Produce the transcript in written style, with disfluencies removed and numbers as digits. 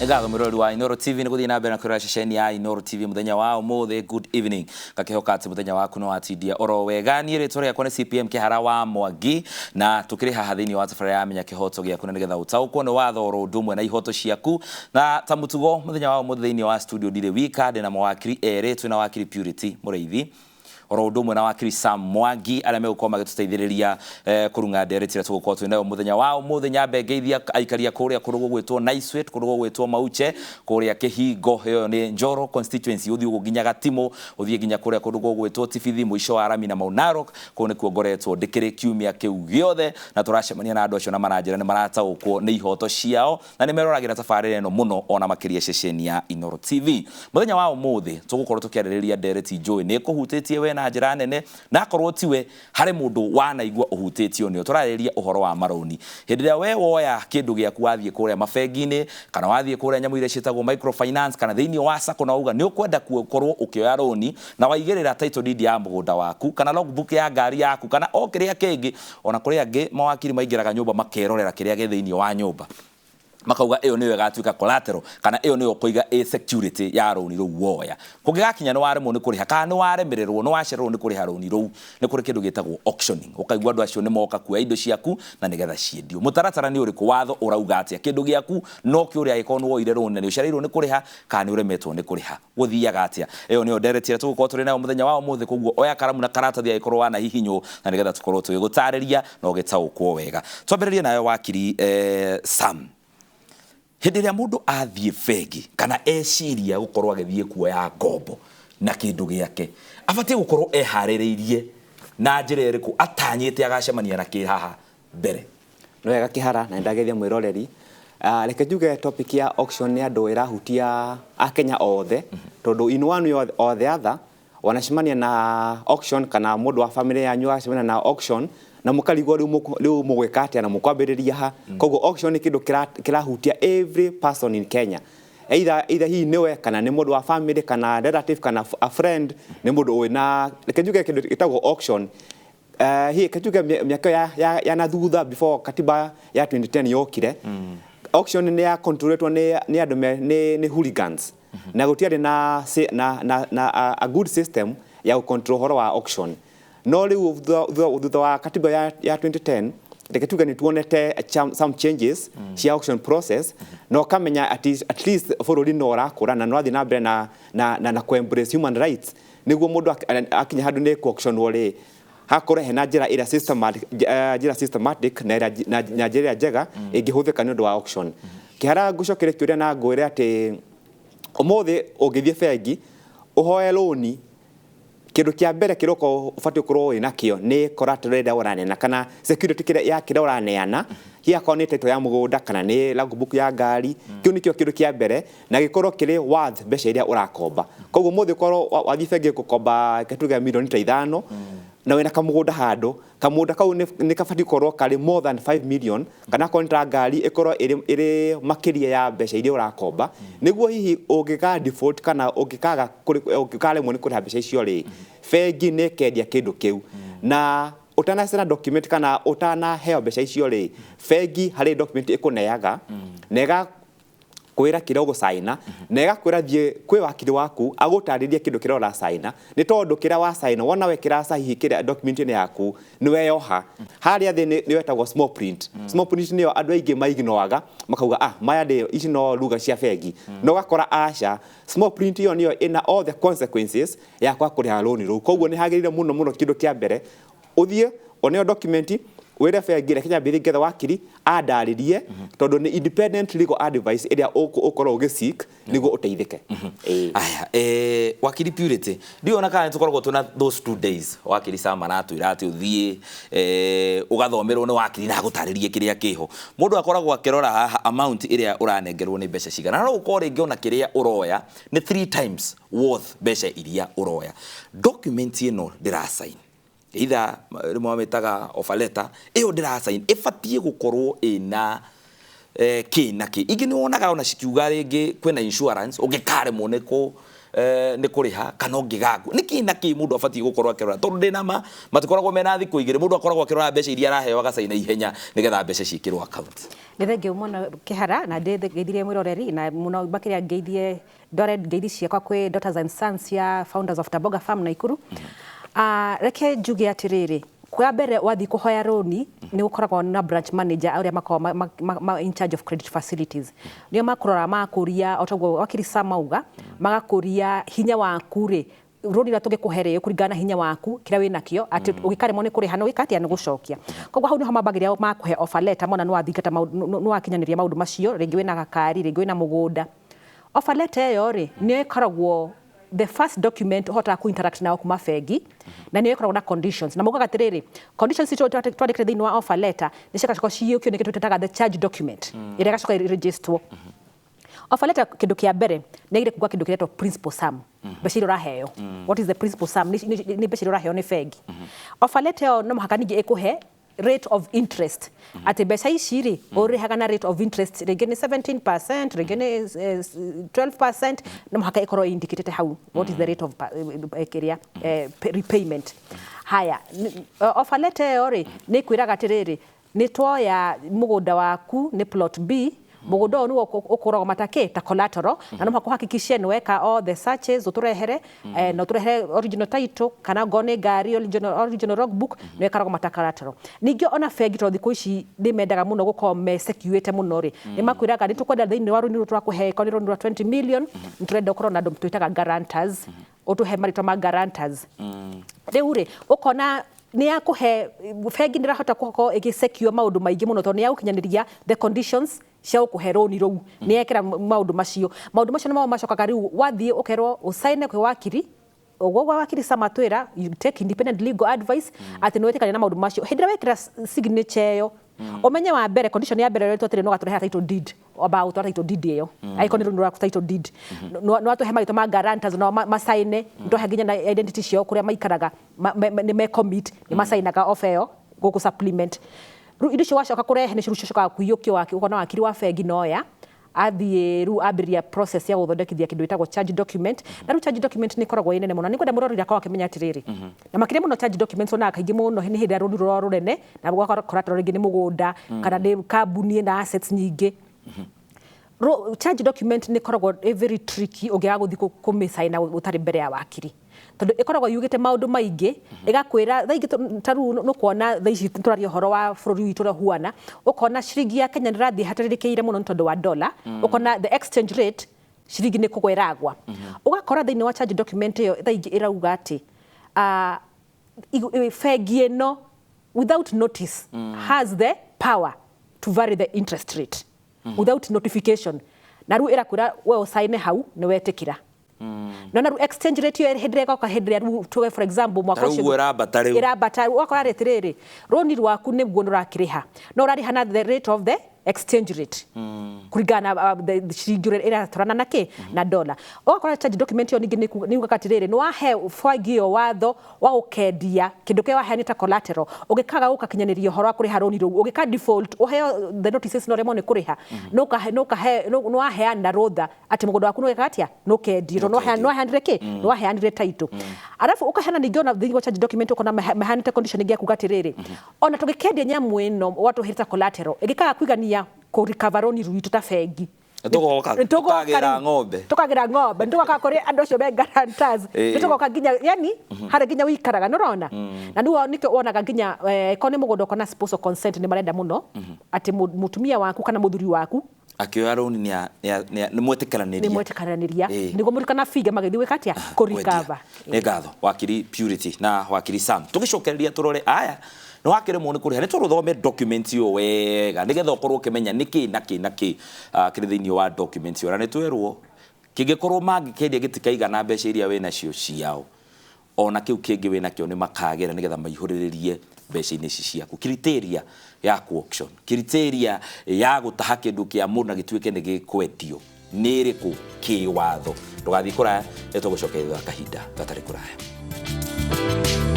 Ngatho mwĩroreri wa Inooro TV nĩ gũthiĩ na mbere na kwĩrora ceceni ya Inooro TV mũthenya wa ũmũthĩ. Good evening, ngakĩhoka atĩ mũthenya waku nĩ watindia oro wega. Niĩ rĩtwa rĩakwa nĩ CPM Kĩhara wa Mwangi, na tũkĩrĩ haha thĩinĩ wa tabarĩra ya Menya Kĩhoto Gĩaku, na nĩgetha ũtaũkwo nĩ watho oro ũndũ ũmwe na ihoto ciaku. Na ta mũtugo, mũthenya wa ũmũthĩ thĩinĩ wa studio ndirĩ wika, ndĩna mawakiri erĩ. Twĩna wakiri Purity Mũrĩithi oro ũndũ ũmwe na wakiri Sam Mwangi, arĩa megũkorwo magĩtũteithĩrĩria kũrung'a ndereti ĩrĩa tũgũkorwo twĩ nayo mũthenya wa ũmũthĩ. Nyambe ngeithia aikaria kũrĩa kũndũ gũgwĩtwo Naiswit, kũndũ gũgwĩtwo Mauche, kũrĩa Kĩhingo, ĩyo nĩ Njoro constituency, ũthiĩ ũguo nginya Gatimũ, ũthiĩ nginya kũrĩa kũndũ gũgwĩtwo Tibithi, mũico wa Rami na Mau Narok. Kũu nĩkuo ngoretwo ndĩkĩrĩ kiumia kĩu gĩothe, na tũracemania na andũ acio na maranjĩra nĩ marataũkwo nĩ ihoto ciao na nĩ meroragĩra tabarĩra ĩno mũno ona makĩria ceceni ya Inooro TV. Mũthenya wa ũmũthĩ tũgũkorwo tũkĩarĩrĩria ndereti njũĩ nĩ ĩkũhutĩtie we na njĩra nene, na akorwo tiwe harĩ mũndũ wanaigua ũhutĩtio nĩyo. Tũrarĩrĩria ũhoro wa marũni. Hĩndĩ ĩrĩa we woya kĩndũ gĩaku wathiĩ kũrĩa mabengi-inĩ, kana wathiĩ kũrĩa nyamũ iria ciĩtagwo microfinance, kana thĩinĩ wa sacco, na wauga nĩ ũkwenda gũkorwo ũkĩoya rũni, na waigĩrĩra title deed ya mũgũnda waku, kana logbook ya ngari yaku, kana o kĩrĩa kĩngĩ. Ona kũrĩ angĩ mawakiri maingĩraga nyũmba makerorera kĩrĩa gĩ thĩinĩ wa nyũmba, makauga ĩyo nĩyo ĩgatuĩka collateral, kana ĩyo nĩyo ũkũiga ĩ security ya rũni rũu woya. Kũngĩgakinya nĩ waremwo nĩ kũrĩha, kana nĩ waremererwo, nĩ wacererwo nĩ kũrĩha rũni rũu, nĩ kũrĩ kĩndũ gĩtagwo auctioning. Ũkaigua andũ acio nĩ moka kuoya indo ciaku na nĩgetha ciendio. Mũtaratara nĩ ũrĩkũ? Watho ũrauga atĩa? Kĩndũ gĩaku no kĩũre angĩkorwo nĩ woire rũni na nĩ ũcereirwo nĩ kũrĩha, kana nĩ ũremetwo nĩ kũrĩha? Gũthiaga atĩa? Ĩyo nĩyo ndereti ĩrĩa tũgũkorwo tũrĩ nayo mũthenya wa ũmũthĩ. Koguo oya karamu na karatathi angĩkorwo wanahihinywo, na nĩgetha tũkorwo tũgĩgũtarĩria na ũgĩtaũkwo wega. Twambĩrĩrie nayo, wakiri Sam. Hĩndĩ ĩrĩa mũndũ athiĩ bengi kana eciria gũkorwo agĩthiĩ kuoya ngombo na kĩndũ gĩake, abatiĩ gũkorwo eharĩrĩirie na njĩra ĩrĩkũ, atanyĩte agacemania na kĩ haha mbere? Nĩ wega Kĩhara, na nĩndageithia mwĩroreri. Reke njuge topic ya auction nĩ andũ ĩrahutia Akenya othe, tondũ in one way or the other wanacemania na auction, kana mũndũ wa family yanyu agacemania na auction, na mũkarigwo rĩu mũgwĩka atĩa na mũkwambĩrĩria ha. Koguo auction nĩ kĩndũ kĩrahutia every person in Kenya, either hihi nĩwe, kana nĩ mũndũ wa family, kana relative, kana a friend, nĩ mũndũ wĩna. Reke njuge kĩndũ gĩtagwo auction, hihi reke njuge mĩaka ya na thutha, before katiba ya 2010 yokire, auction nĩ ya controletwo nĩ andũ nĩ hooligans, na gũtiarĩ na, si- na, na, na a good system ya gũcontrol ũhoro wa auction. No rĩu thutha wa katiba ya 2010, reke tuge nĩ tuonete some changes cia auction process, na ũkamenya at least bũrũri no ũrakũra na no athiĩ na mbere na kũ-embrace human rights, nĩguo mũndũ akinya handũ nĩ ku-auctionwo rĩ, hakorwo hena njĩra ĩrĩa systematic, njĩra systematic na njĩra ĩrĩa njega ĩngĩhũthĩka nĩ ũndũ wa auction. Kĩhara, ngũcokerie kĩũria na ngwĩre atĩ ũmũthĩ ũngĩthiĩ bengi ũhoe rũni, kĩndũ kĩa mbere kĩrĩa ũkorwo ũbatiĩ gũkorwo wĩ nakĩo nĩ collateral ĩrĩa ũraneana, kana security kĩrĩa ya kĩrĩa ũraneana, hihi akorwo nĩ title ya mũgũnda kana nĩ logbook ya ngari. Kĩu nĩkĩo kĩndũ kĩa mbere, na gĩkorwo kĩrĩ worth mbeca iria ũrakomba. Koguo mũthĩ ũkorwo wathiĩ bengi gũkomba, reke tuge milioni ta 5, na wĩna kamũgũnda handũ, kamũgũnda kau nĩ kabatiĩ gũkorwo karĩ more than 5 million, kana akorwo nĩ ta ngari, ĩkorwo ĩrĩ makĩria ya mbeca iria ũrakomba, nĩguo hihi ũngĩka default kana ũngĩkaremwo nĩ kũrĩha mbeca icio rĩ, bengi nĩ ĩkendia kĩndũ kĩu. Na ũtanacera document kana ũtanaheo mbeca icio rĩ, bengi harĩ document ĩkũneaga na ĩga kwĩra kĩrĩa ũgũcaina, na ĩgakwĩra thiĩ kwĩ wakiri waku agũtarĩrie kĩndũ kĩrĩa ũracaina, nĩ tondũ kĩrĩa wacaina wona wekĩra sahihi kĩrĩa document-inĩ yaku nĩ weyoha. Harĩa thĩ nĩ wetagwo small print. Small print nĩyo andũ aingĩ maignoaga, makauga, "Ah, maya ndĩ ici no lugha cia bengi." No ũgakora aca, small print ĩyo nĩyo ĩna all the consequences ya kwaga kũrĩha rũni rũu. Koguo nĩ hagĩrĩire mũno mũno, kĩndũ kĩa mbere, ũthiĩ oneo document, wĩre bengi, "Reke nyambĩrĩrie ngetha wakiri andarĩrie," tondũ nĩ independent legal advice ĩrĩa ũkorwo ũgĩseek nĩguo ũteithĩke. Ĩĩ. Aya, wakiri Purity, ndiona kana nĩ tũkoragwo twĩna those 2 days wakiri Sam aratwĩra atĩ ũthiĩ ũgathomerwo nĩ wakiri na agũtarĩrie kĩrĩa kĩho. Mũndũ akoragwo akĩrora haha amount ĩrĩa ũranengerwo nĩ mbeca cigana, na no gũkorwo rĩngĩ ona kĩrĩa ũroya nĩ three times worth mbeca iria ũroya. Document ĩno ndĩrasign, either rĩmwe mamĩtaga offer letter, ĩyo ndĩrasign ĩbatiĩ gũkorwo ĩna kĩ na kĩ? Ingĩ nĩ wonaga ona cikiuga rĩngĩ kwĩna insurance ũngĩkaremwo nĩ kũ Nĩ kũrĩha kana ũngĩgakua nĩ kĩ na kĩ mũndũ abatiĩ gũkorwo akĩrora, tondũ ndĩ nama matikoragwo mena thikũ igĩrĩ, mũndũ akoragwo akĩrora mbeca iria araheo agacaina ihenya nĩgetha mbeca ciĩkĩrwo account. Nĩ thengiũ mũno Kĩhara, na ndĩgeithirie mwĩroreri na mũno makĩria ngeithie ndware ngeithi ciakwa kwĩ daughters and sons cia founders of Taboga Farm Naikuru. Reke njuge atĩrĩrĩ, kwa mbere wathiĩ kũhoya rũni nĩ gũkoragwo na branch manager arĩa makoragwo in charge of credit facilities, nĩo makũrora makũria o toguo wakiri Sam auga, magakũria hinya waku rĩ, rũni rũrĩa tũngĩkũhe rĩ kũringana na hinya waku kĩrĩa wĩnakĩo, atĩ ũgĩkaremwo nĩ kũrĩha no wĩka atĩa, nĩ gũcokia. Koguo hau nĩho mambagĩrĩria makũhe offer letter, mona nĩ wathingata nĩ wakinyanĩria maũndũ macio, rĩngĩ wĩna gakari, rĩngĩ wĩna mũgũnda. Offer letter ĩyo rĩ nĩyo ĩkoragwo the first document ũhotaga ku interact nao kuma bengi, na nĩyo ĩkoragwo na conditions, na maugaga atĩrĩrĩ, conditions icio twandĩkĩte thĩinĩ wa offer letter nĩ cigacoka ciyũkio nĩ kĩndũ twĩtaga the charge document ĩrĩa ĩgacoka ĩregisterwo. Offer letter, kĩndũ kĩa mbere nĩ ĩgire kuga kĩndũ kĩretwo principal sum, mbeca iria ũraheo. What is the principal sum? Nĩ mbeca iria ũraheo nĩ bengi. Offer letter ĩyo no mũhaka ningĩ ĩkũhe rate of interest, atĩ mbeca ici rĩ ũrĩhaga na rate of interest, rĩngĩ nĩ 17%, rĩngĩ nĩ 12%. No mũhaka ĩkorwo indicatĩte hau what is the rate of kĩrĩa repayment. Haya, offer letter ĩyo rĩ nĩ ĩkwĩraga atĩrĩrĩ, nĩ twoya mũgũnda waku nĩ plot B, mũgũnda ũyũ nĩguo ũkũrogwo mata kĩ ta collateral, na no mũhaka ũhakikishe nĩ weka all the searches, ũtũrehere na ũtũrehere original title, kana ngorwo nĩ ngari, original logbook, nĩ ĩkarogwo mata collateral. Ningĩ ona bengi, tondũ thikũ ici nĩ mendaga mũno gũkorwo me secuĩte mũno rĩ, nĩ makwĩraga nĩ tũkwenda thĩinĩ wa rũni rũrũ tũrakũhe, korwo nĩ rũni rwa 20 million, nĩ tũrenda ũkorwo na andũ twĩtaga guarantors, ũtũhe marĩtwa ma guarantors. Rĩu rĩ ũkona nĩ yakũhe bengi nĩ ĩrahota gũkorwo ĩgĩ-secure maũndũ maingĩ mũno, tondũ nĩ yagũkinyanĩria the conditions cia gũkũhe rũni rũu, nĩ yekĩra maũndũ macio nĩmo macokaga rĩu wathiĩ ũkerwo ũcaine kwĩ wakiri, ũguo gwa wakiri Sam atwĩra, you take independent legal advice atĩ nĩ wetĩkania na maũndũ macio. Hĩndĩ ĩrĩa wekĩra signature ĩyo, ũmenye wa mbere, condition ya mbere ĩretwo atĩrĩ, no gatũrehe title deed, wambaga gũtwara title deed ĩyo, angĩkorwo nĩ rũni rwaku, title deed, no watũhe marĩtwa ma guarantors no macaine, nĩtwahe nginya na identity ciao kũrĩa maikaraga, nĩ me commit, nĩ macainaga offer ĩyo gũkũ supplement. Rĩu indo icio wacoka kũrehe nĩcio rĩu cicokaga kũiyũkio waki, ũkona wakiri wa bengi noya athiĩ rĩu ambĩrĩria process ya gũthondekithia kĩndũ gĩtagwo charge document. Na rĩu charge document nĩ ĩkoragwo ĩ nene mũno, na nĩngwenda mũroreri akorwo akĩmenya atĩrĩrĩ, na makĩria mũno charge documents wonaga kaingĩ mũno nĩ hĩndĩ ĩrĩa rũni rũrĩa rũnene na gũgakora collateral rĩngĩ nĩ mũgũnda kana nĩ kambuni ĩna assets nyingĩ. Charge document nĩ ĩkoragwo ĩ very tricky ũngĩaga gũthiĩ kũmĩcaina ũtarĩ mbere ya wakiri, tondũ ĩkoragwo yugĩte maũndũ maingĩ, ĩgakwĩra thaa ingĩ ta rĩu nĩũkuona thaa ici tũraria ũhoro wa bũrũri witũ ũrĩa ũhuana, ũkona ciringi ya Kenya nĩ ĩrathiĩ hatĩrĩrĩkĩire mũno nĩ tondũ wa dollar, ũkona the exchange rate ciringi nĩ kũgwa ĩragwa. Ũgakora thĩinĩ wa charge document ĩyo thaa ingĩ ĩrauga atĩ bengi ĩno without notice has the power to vary the interest rate without notification, na rĩu ĩrakwĩra we ũcaine hau nĩ wetĩkĩra. No na rĩu exchange rate ĩyo hĩndĩ ĩrĩa ĩgoka, hĩndĩ ĩrĩa rĩu tuge for example mwaka Ta rĩu ũcio ũguo ĩrambata rĩu. Ĩrambata rĩu, ũgakora atĩrĩrĩ, rũni rwaku nĩguo nĩ ũrakĩrĩha, no ũrarĩha na the rate of the exchange rate kũringana na the ciringi ũrĩa ĩratwarana na kĩ na dollar. Ũgakora charge document ĩyo ningĩ nĩ yugaga atĩrĩrĩ, nĩ wahe bengi ĩyo watho wa gũkendia kĩndũ kĩrĩa waheanĩte collateral ũngĩkaga gũkakinyanĩria ũhoro wa kũrĩha rũni rũu, ũngĩka default, ũheo the notices na ũremwo nĩ kũrĩha, nĩ waheana rũtha atĩ mũgũnda waku nĩ weka atĩa, nĩ ũkendio, tondũ nĩ waheanire kĩ, nĩ waheanire title. Arabu ũkaheana ningĩ ona thĩinĩ wa charge document ũkona maheanĩte condition ĩngĩ ya kuga atĩrĩrĩ, ona tũgĩkendia nyamũ ĩno watũhĩte collateral, ĩngĩkaga kũigania kũ recover rũni rwitũ ta bengi, Tũgoka Nĩtũgoka tũkagĩra rĩu. Ng'ombe. Tũkagĩra ng'ombe, nĩtũgoka kũrĩ andũ acio me guarantors, nĩtũgoka nginya yani harĩa nginya wĩikaraga, nĩũrona. Na nĩguo nĩkĩo wonaga nginya korwo nĩ mũgũnda ũkona spousal consent nĩ marenda mũno atĩ mũtumia waku kana mũthuri waku akĩoya rũni nĩ mwetĩkĩranĩria. Nĩ mwetĩkanĩria, nĩguo mũrikana binge magĩthiĩ gwĩka atĩa, kũrikava. Nĩ ngatho wakiri Purity na wakiri Sam. Tũgĩcokereria tũrore aya nĩ wakĩremwo nĩ kũrĩha, nĩ tũrũthome document ĩyo wega nĩgetha ũkorwo ũkĩmenya nĩ kĩ na kĩ na kĩ kĩrĩ thĩinĩ wa document ĩyo. Na nĩ twerwo kĩngĩkorwo mangĩkĩendia gĩtikaigana mbeca iria wĩ nacio ciao, ona kĩu kĩngĩ wĩ nakĩo nĩ makagĩra nĩgetha maihũrĩrĩrie mbeca-inĩ ici ciaku. Criteria ya ku auction, criteria ya gũtaha kĩndũ kĩa mũndũ na gĩtuĩke nĩ gĩkwendio nĩ ĩrĩkũ kĩwatho? Ndũgathiĩ kũraya, nĩ tũgũcokeria kahinda gatarĩ kũraya.